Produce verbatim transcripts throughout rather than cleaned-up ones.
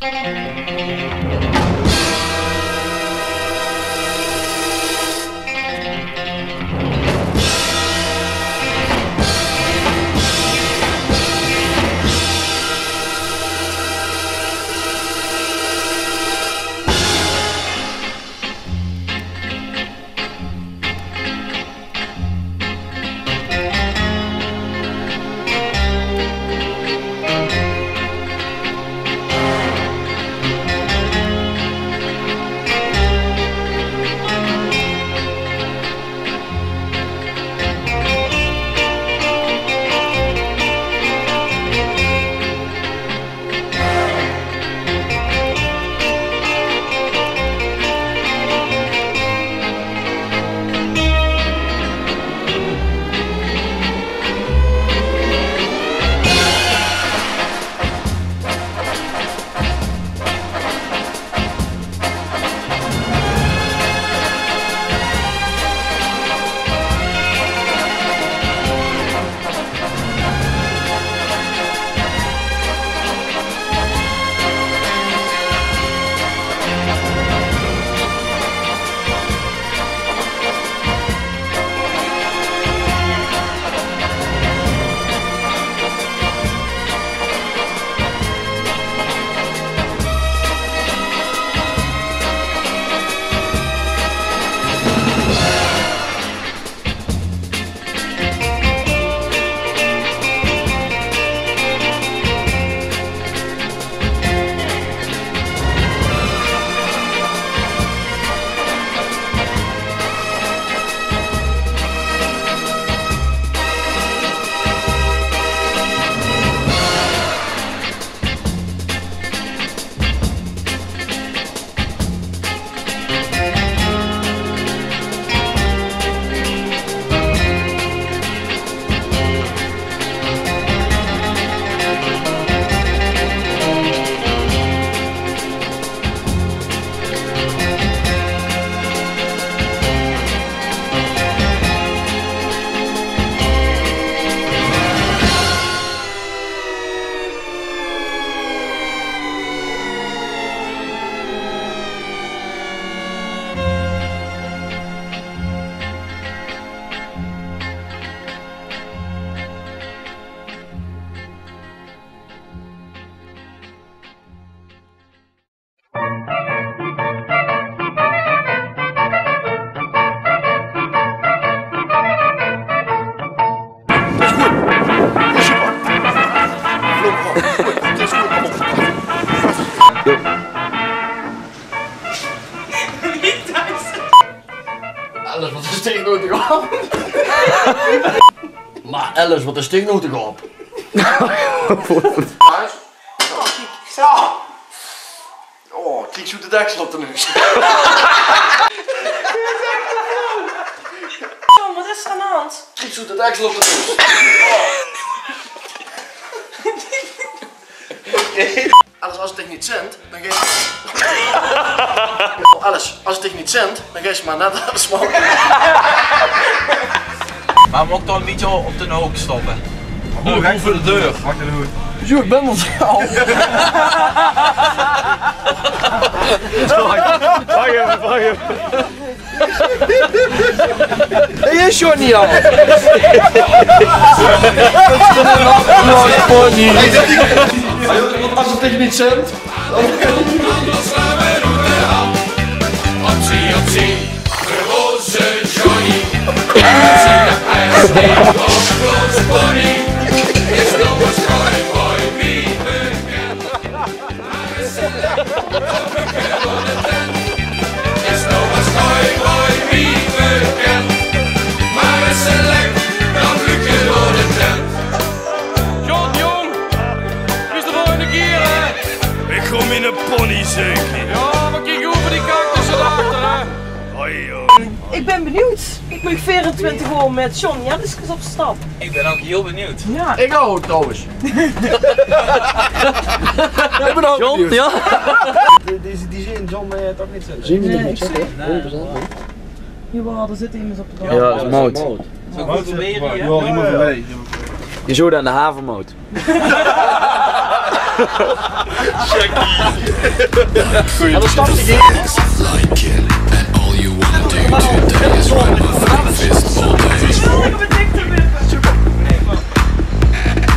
Alles wat is tegen noe te gaon. Maar alles wat is tegen noe te gaon. Oh, kiek, zo. Oh, krieg zoe de deksel op de neus. John, wat is er aan de hand? Krieg zoe de deksel op de neus. Oh. Oké. Alles as 't dich neet zint, dan geis. Alles as 't dich neet zint, dan geis se maar net aan de smaak. Maar mot ik dan 'n bietje op de hook stoppe? Oeh, recht voor de deur. Wacht even. Zo, ik ben al. Wacht even, wacht even. Hey, is Johnny al? Pony. Als het dich neet zint. Is nog 'ne schoolboy wie bekend, maar is select, dan vlucht je door de tent. John, jong, bis de volgende kier, hè? Ik gaon miene pony zeuke. Ja, maar kiek over die kant tussen de achter, hè? Hoi, joh. Ik ben benieuwd. Ik mag veerentwintig oor met John Jelleskes op stap. Ik ben ook heel benieuwd. Ja. Ik ook, trouwens. Ik ben ook benieuwd. Ja? De-, deze, die zien John, eh, toch niet zitten? Zien we nog niet zitten? Nee. Jawel, er zit iemand op de bank. Ja, dat is Mout. Zo goed proberen, ja? Ja, iemand voorbij. Je zou aan de havermoot. Jackie. Goeie. Like it, and all you wanna do today is ride my flying fist all day.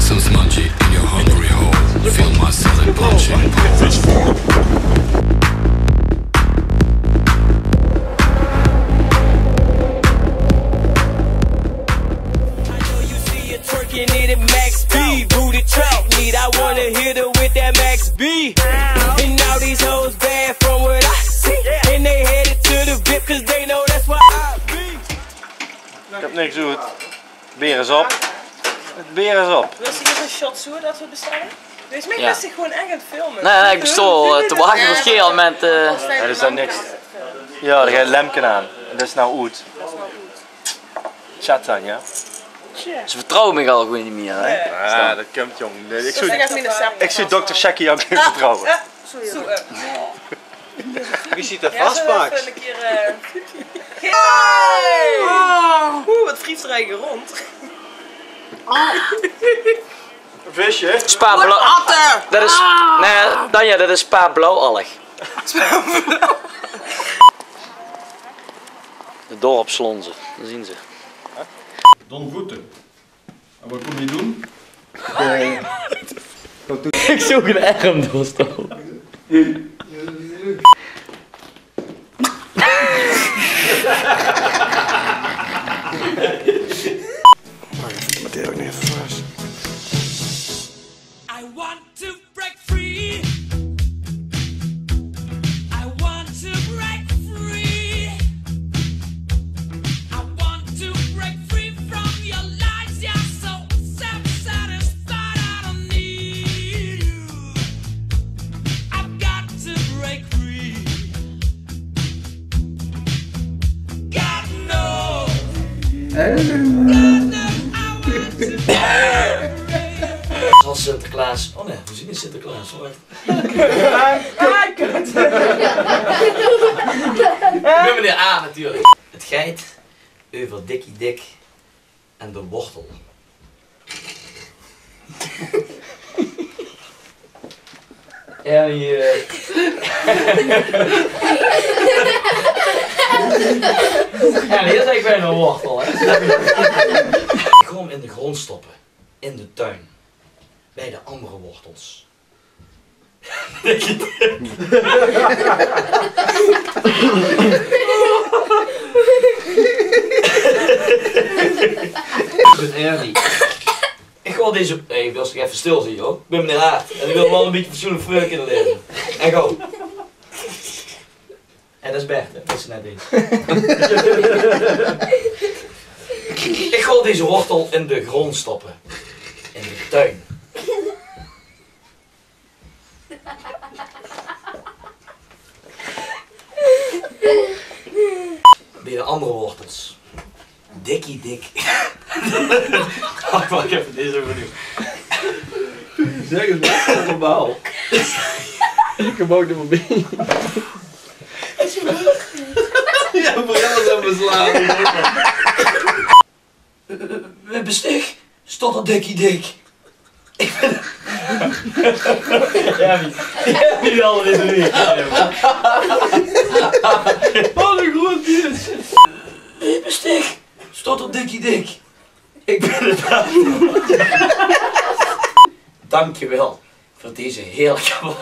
Some smudgy in your hungry hole. Feel my solid punching pole. I know you see it twerking it at max speed. Booty trap need. I wanna hit her with that max B. And all these hoes bad from what I see. And they headed to the vip 'cause they know that's where I be. Ik heb niks uit. Beer is op. Het beer is op. Wil je hier een shot zoe dat we bestellen? Wees mij best gewoon echt aan het filmen. Nee, nee, ik bestond al, eh, te wachten tot Gerald met, eh, Ja, er is daar niks. Ja, er gaat een lampje aan. En dat is nou oet. Chat dan, ja. Ze vertrouwen mij al gewoon niet meer, hè? Ja, dat komt, jong. Nee, ik zou, ik zou dokter Shaggy ook niet vertrouwen. Wie zit er vast, Max? Oeh, wat wrieft er eigenlijk rond? Visje. Spa blauw. Dat is, nee, Danja, dat is spa blauwalg. De dorpslonzen, daar zien ze. Don Voeten. En wat kom je doen? Ik zoek een erm doorstoken. Pak even Matteo nog even vast. I want to break free. I want to break free. I want to break free from your lies. You're so self-satisfied. I don't need you. I've got to break free. God knows. God knows I want to break free. Zal Sinterklaas. Oh nee, we zien niet Sinterklaas. Wacht. Ah, kut. Ik ben meneer A natuurlijk. Het geit euver Dikkie Dik en de wortel. Ja, die, eh. Ja, die is echt bijna een wortel, hè. Gewoon in de grond stoppen, in de tuin, bij de andere wortels. Ik ben Ernie. Ik wil deze, hey, ik wil eens even stil zien, joh. Ik ben meneer Hart. En ik wil wel een beetje fatsoenlijk veur kunnen leven. En go. En dat is Bert, hè? Dat is net eens. Ik wil deze wortel in de grond stoppen. In de tuin. Bij de andere wortels. Dikkie Dik. Wacht, wacht even, deze even opnieuw. Zeg eens wat normaal. Ik heb ook niet meer. Ja, bril is aan beslaan. Wie bös dich? Stottert Dikkie Dik. Ja, wie, ja, wie al dit weer. Wat een groot dier. Wie bös dich? Stottert Dikkie Dik. Ik ben het. Dankjewel voor deze heerlijke wortel.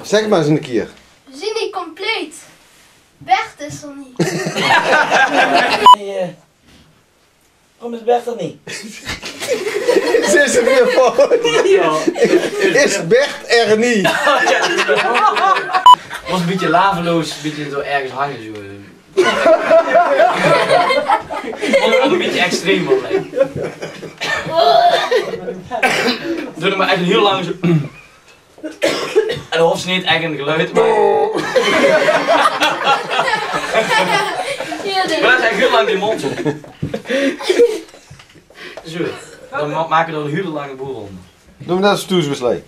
Zeg maar eens een keer. Zeen die compleet? Bert is er niet. Hey, eh, waarom is Bert er niet? Ze is er weer voor. Ja. Is Bert er niet? Was een beetje laveloos, een beetje zo ergens hangen. Zo. Vond ik ook een beetje extreem, man. Doe nog maar echt een heel lang zo. En dan hoeft ze niet echt een geluid te maken. Ja, dit. Maar dat is echt heel lang die mond zo. Zo. Dan ma-, maken we er een hele lange boer onder. Doe me dat eens toe, Wesley.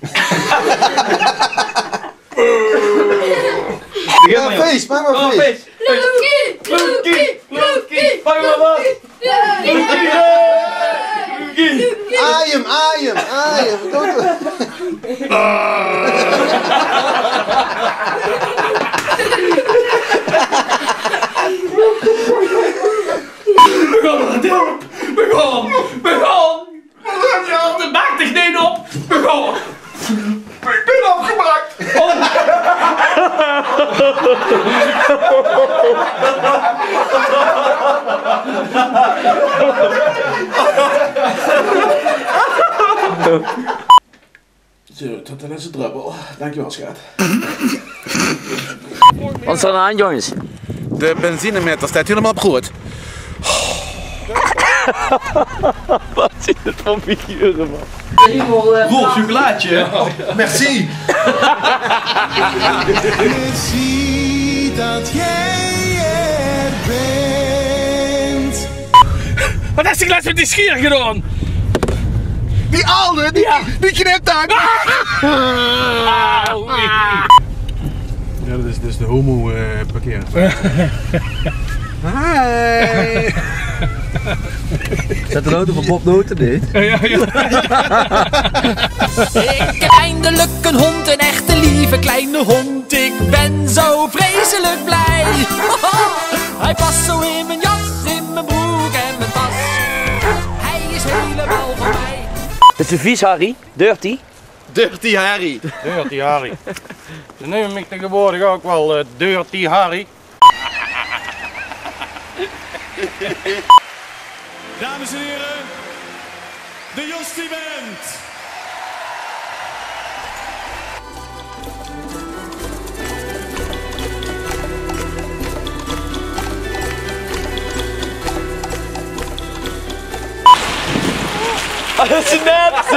Ja, feest, maak maar feest. Loekie, loekie, loekie. Pak maar wat. We gaon nao 't dörp. We gaon. We gaon. Maak dich neet op. We gaon. Ich bön opgemaak. Oh. Zo, tot de lèste dröppel. Dankjewel, sjat. Waat is d'r aan de hand, jónges? De benzinemeter steit hielemaol op roead. Waat is dit veur figuren, man? Roel, chocolaatje. Merci. Merci dat jij er bent. Waat höbs se lèts mit die schier gedaon? Die alde, die, die kniptang. Au. Ja, dat is dus de homo, eh, parkeer. Hi. Zet de auto van Bob Noten, neet? Ja, ja. Ik heb eindelijk een hond, een echte lieve kleine hond. Ik ben zo vreselijk blij. Hij past zo in mijn jas, in mijn broek en mijn tas. Hij is helemaal van mij. Dit is de vies Harry. Dirty. Dirty Harry. Dirty Harry. Ze neume mich tegenwoordig ouk waal, eh, Dirty Harry. Dames en heren, de Jostie Band. Ah, dat is net!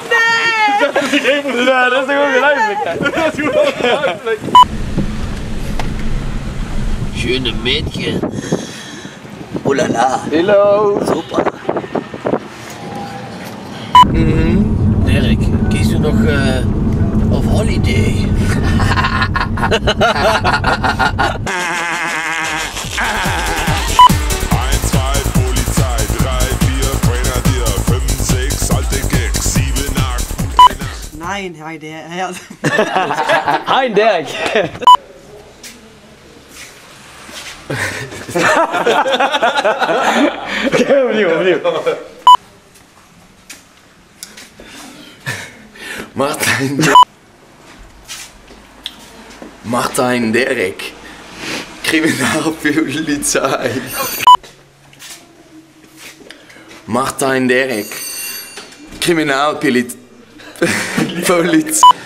Nee! Dat is toch ongeluiflik, hè? Dat is gewoon ongeluiflik. Schöne Mädchen. Oh la la. Hallo. Super. Mhm. Dirk, geis doe nog, eh, op holiday? Eins, zwei, Polizei, drei, vier, Grenadier, fünf, sechs, alte Keks, sieben, acht, gute Nacht. Nein, Herr, der, Herr. Hein Dirk. Oké, opnieuw, opnieuw. Martijn. Martijn Dirk. Criminaalpolitie. Martijn Dirk. Criminaalpolitie. Politie.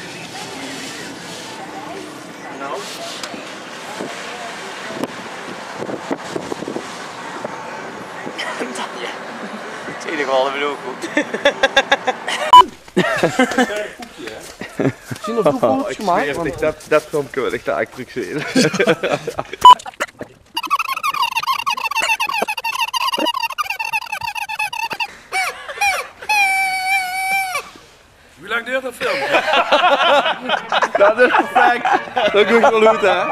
Tweede goal, bedoel ik ook. Zien of doe goed gemaakt? Dat, dat filmpje wil ik daar eigenlijk terug zien. Wie lang duurt dat filmpje? Dat is perfect. Dat doe ik wel goed, hè?